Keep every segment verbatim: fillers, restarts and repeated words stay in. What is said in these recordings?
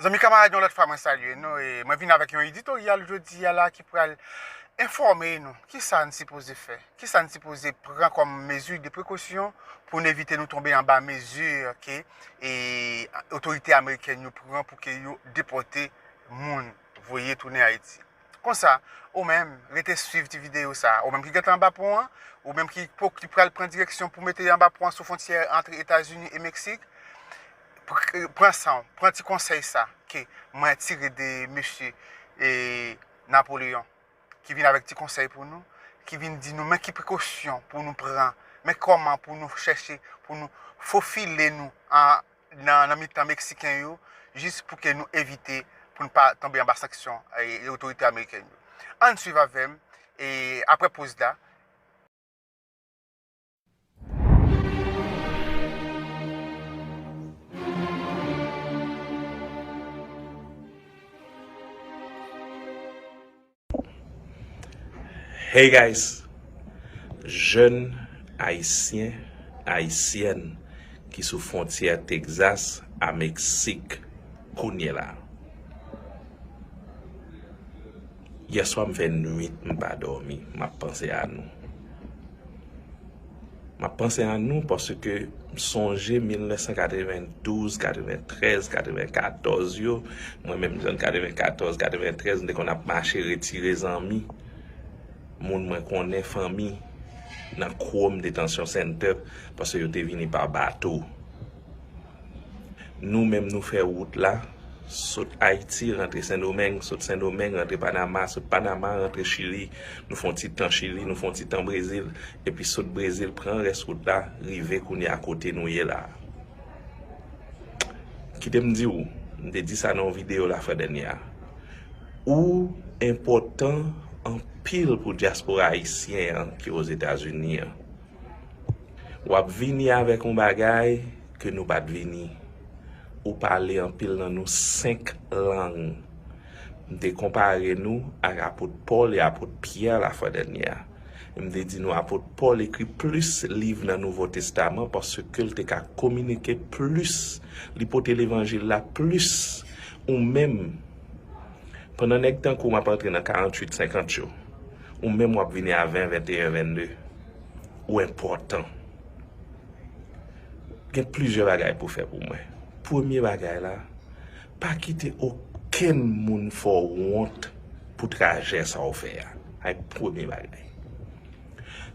Zanmi kamarad, yon lòt fwa mwen salye nou e mwen vin avèk yon editoryal jodi a la ki pral enfòme nou kisa n sipoze fè, kisa n sipoze pran kòm mezi de prekosyon pou n evite nou tonbe anba mezi ke e, otorite amerikèn yo pran pou ke yo depòte moun, voye tounen Ayiti. Konsa, ou menm, rete swiv ti videyo sa a. Ou menm ki gentan anba pon an, ou menm ki, ki pral pran direksyon pou mete anba pon an sou fwontyè ant Etazini e Meksik, pr- pran san w, pran ti konsèy sa ke mwen tire de mesye e, Napoleon, ki vin avèk ti konsèy pou nou, ki vin di nou men ki prekosyon pou nou pran, men kòman pou nou chèche, pou nou fofile nou an, nan, nan mitan Meksiken yo, jis pou ke nou evite pou n pa tonbe anba sanksyon e, e otorite amerikèn yo. Ann swiv avè m e apre poz la, Hey guys! Jèn ayisyen, ayisyèn ki sou fwontyè Texas a Meksik kounye la. Yèswa m fè nwit m pa dòmi, m ap panse a nou. M ap panse a nou paske m sonje mil nèf san katrevendouz, katreventrèz, katrevenkatòz yo. Mwen menm zòn katrevenkatòz, katreventrèz, m te konn ap mache retire zanmi, moun mwen konnen, fanmi, nan Chrome Detention Center, paske yo te vini pa bato. Nou menm nou fè wout la, sot Ayiti rantre Sendomeng, sot Sendomeng rantre Panama, sot Panama rantre Chili, nou fè yon ti tan Chili, nou fè yon ti tan Brezil, epi sot Brezil pran rès wout la, rive kounye a kote nou ye la. Kite m di w, m te di sa nan yon videyo lafwa dènye a. Ou enpòtan anpil pou dyaspora ayisyen an ki Ozetazini an. W ap vini avèk yon bagay ke nou pa t vini. Ou pale anpil nan nou senk lang. M te konpare nou ak apot Pòl e apot Pyè lafwa dènye a. M te di nou apot Pòl ekri plis liv nan Nouvo Testaman paske l te ka kominike plis, li pote levanjil la plis. Ou menm, pandan nèg tankou w ap antre nan karanntuit, senkant yo, ou menm w ap vini a ven, venteyen, vennde. Ou enpòtan. Gen plizyè bagay pou fè pou mwen. Premye bagay la, pa kite okenn moun fè w wont pou trajè sa w fè a. Sa e premye bagay.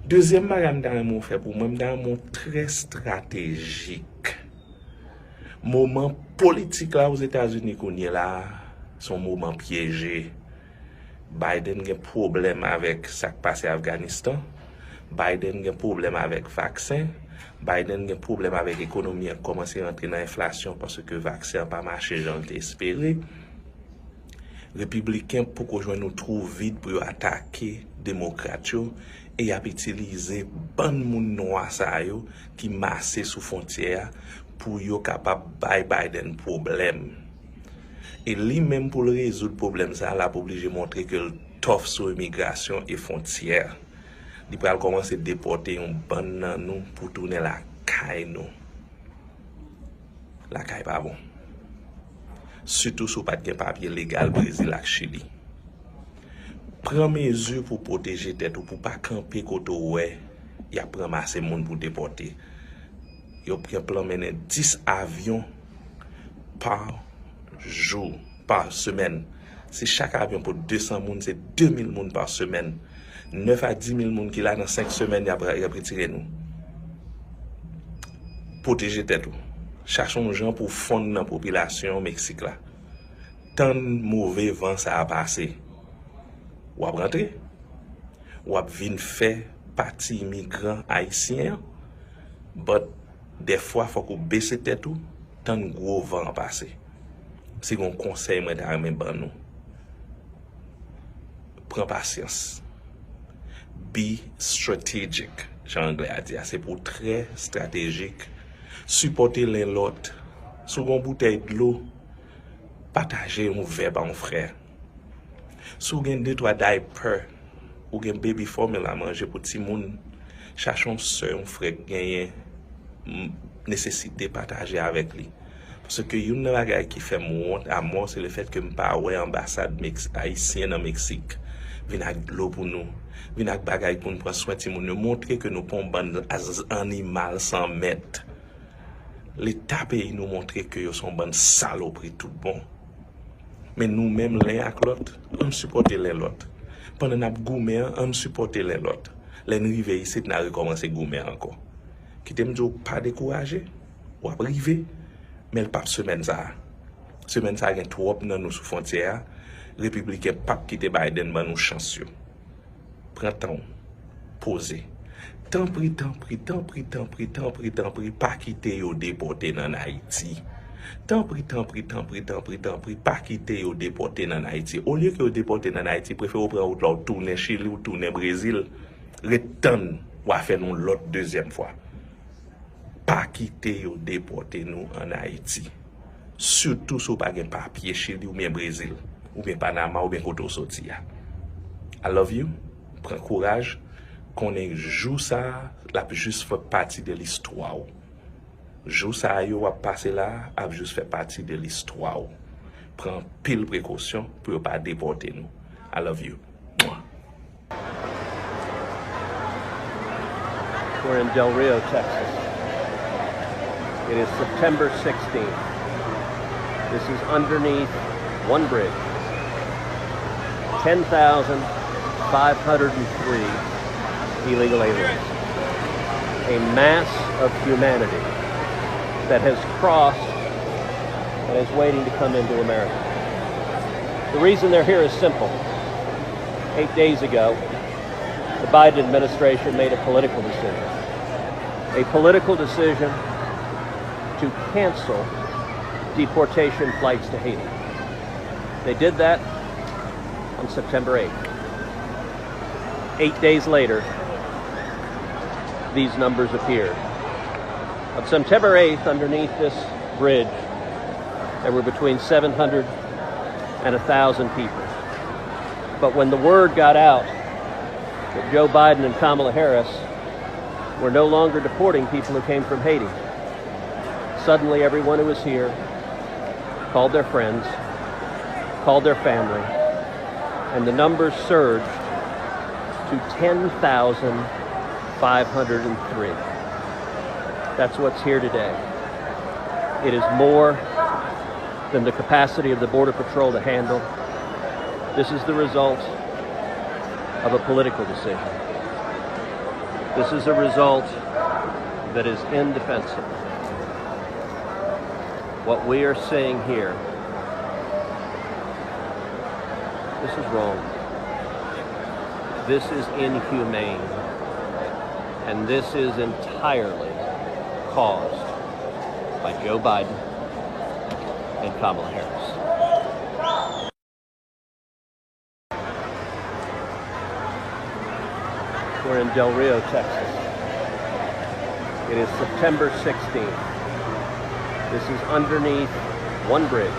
Dezyèm bagay m ta renmen w fè pou mwen, m ta renmen w trè estratejik. Moman politik la Ozetazini kounye la a, se yon moman pyeje. Biden gen pwoblèm avèk sa k pase Afganistan. Biden gen pwoblèm avèk vaksen. Biden gen pwoblèm avèk ekonomi an k kòmanse rantre nan enflasyon paske vaksen an pa mache jan l te espere. Repibliken poko jwenn yon twou vid pou yo atake Demokrat yo e y ap itilize bann moun nwa sa yo ki mase sou fwontyè a pou yo kapab bay Biden pwoblèm. E li menm pou l rezoud pwoblèm sa a, l ap oblije montre ke l tough sou imigrasyon e fwontyè. Li pral kòmanse depòte yon bann nan nou pou tounen lakay nou. Lakay pa bon. Sitou si w pa t gen papye legal Brezil ak Chili. Pran mezi pou pwoteje tèt ou, pou w pa kanpe kote w wè y ap ranmase moun pou depòte. Yo gen plan mennen dis avyon pa jou, pa semèn. Si chak avyon pot de san moun, se de mil moun pa semèn. Nèf a dis mil moun ki la nan senk semèn y ap, y ap retire nou. Pwoteje tèt ou. Chache yon jan pou w fonn nan popilasyon Meksik la. Tann move van sa a pase. W ap rantre. W ap vin fè pati imigran ayisyen an. But dèfwa fòk ou bese tèt ou, tann gwo van an pase. Se yon konsèy mwen ta renmen ban nou. Pran pasyans. Be strategic, jan anglè a di a. Se pou w trè estratejik. Sipòte len lòt. Si w gen yon boutèy dlo, pataje yon vè ba yon frè. Si w gen de twa diaper, ou gen baby formula, manje pou timoun, chache yon sè, yon frè k genyen m- nesesite, pataje avèk li. Paske youn nan bagay ki fè m wont amò, se lefètke m pa wè anbasad Mex-, ayisyen nan Meksik vin ak dlo pou nou, vin ak bagay pou n pran swen timoun yo, montre ke nou pa yon bann z-, animal san mèt. Leta peyi nou montre ke yo se yon bann salopri tout bon. Men nou menm, len ak lòt, ann sipòte len lòt. Pandan n ap goumen an, ann sipòte len lòt. Lè n rive isit, n a rekòmanse goumen an ankò. Kite m di w, pa dekouraje. W ap rive, men l p ap semèn sa a. Semèn sa a gen twòp nan nou sou fwontyè a. Repibliken p ap kite Biden ban nou chans yo. Pran tan w. Poze. Tanpri, tanpri, tanpri, tanpri, tanpri, tanpri, pa kite yo depòte n ann Ayiti. Tanpri, tanpri, tanpri, tanpri, tanpri, pa kite yo depòte n ann Ayiti. Olye ke yo depòte n ann Ayiti, prefere w pran wout la, w tounen Chili, w tounen Brezil. Ret tann, w a fè l yon lòt dezyèm fwa. Pa kite yo depòte nou ann Ayiti. Sitou si w pa gen papye Chili oubyen Brezil, oubyen Panama, oubyen kote w soti a. I love you. Pran kouraj. Konnen jou sa a, l ap jis fè pati de listwa w. Jou sa a yo w ap pase la a ap jis fè pati de listwa w. Pran anpil prekosyon pou yo pa depòte nou. I love you. Mwah. We're in Del Rio, Texas. It is September sixteenth. This is underneath one bridge. Ten thousand five hundred three illegal aliens. A mass of humanity that has crossed and is waiting to come into America. The reason they're here is simple. Eight days ago, the Biden administration made a political decision. A political decision to cancel deportation flights to Haiti. They did that on September eighth. Eight days later, these numbers appeared. On September eighth, underneath this bridge, there were between seven hundred and a thousand people. But when the word got out that Joe Biden and Kamala Harris were no longer deporting people who came from Haiti, suddenly everyone who was here called their friends, called their family, and the numbers surged to ten thousand five hundred three. That's what's here today. It is more than the capacity of the Border Patrol to handle. This is the result of a political decision. This is a result that is indefensible. What we are seeing here, this is wrong. This is inhumane. And this is entirely caused by Joe Biden and Kamala Harris. We're in Del Rio, Texas. It is September sixteenth. This is underneath one bridge.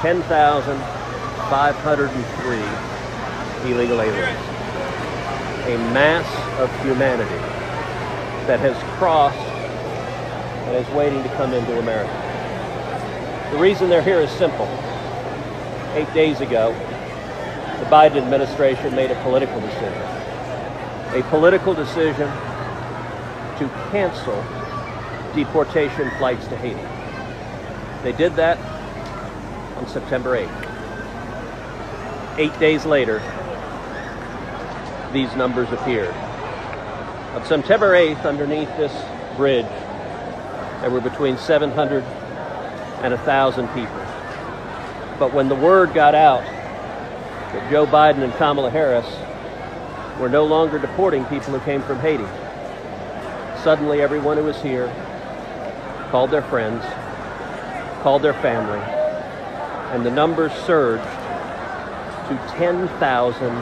Ten thousand five hundred three illegal aliens. A mass of humanity that has crossed and is waiting to come into America. The reason they're here is simple. Eight days ago, the Biden administration made a political decision. A political decision to cancel deportation flights to Haiti. They did that on September eighth. Eight days later, these numbers appeared. On September eighth, underneath this bridge, there were between seven hundred and a thousand people. But when the word got out that Joe Biden and Kamala Harris were no longer deporting people who came from Haiti, suddenly everyone who was here called their friends, called their family, and the numbers surged to ten thousand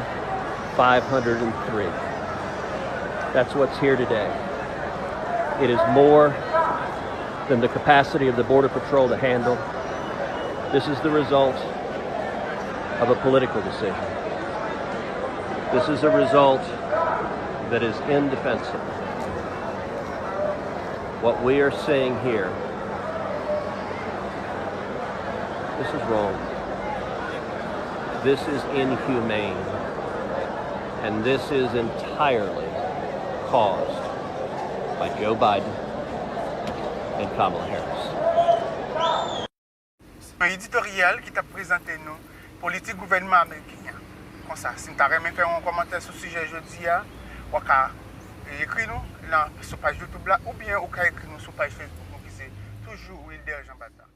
five hundred three. That's what's here today. It is more than the capacity of the Border Patrol to handle. This is the result of a political decision. This is a result that is indefensible. What we are seeing here, This is wrong. This is inhumane. And this is entirely caused by Joe Biden and Kamala Harris. Yon editoryal ki t ap prezante nou politik gouvènman ameriken an. Konsa, si n ta renmen fè yon kòmantè sou sijè jodi a, w a ka ekri nou nan sou paj YouTube la oubyen ou ka ekri nou sou paj Facebook nou ki se toujou Wilder Jean Bata.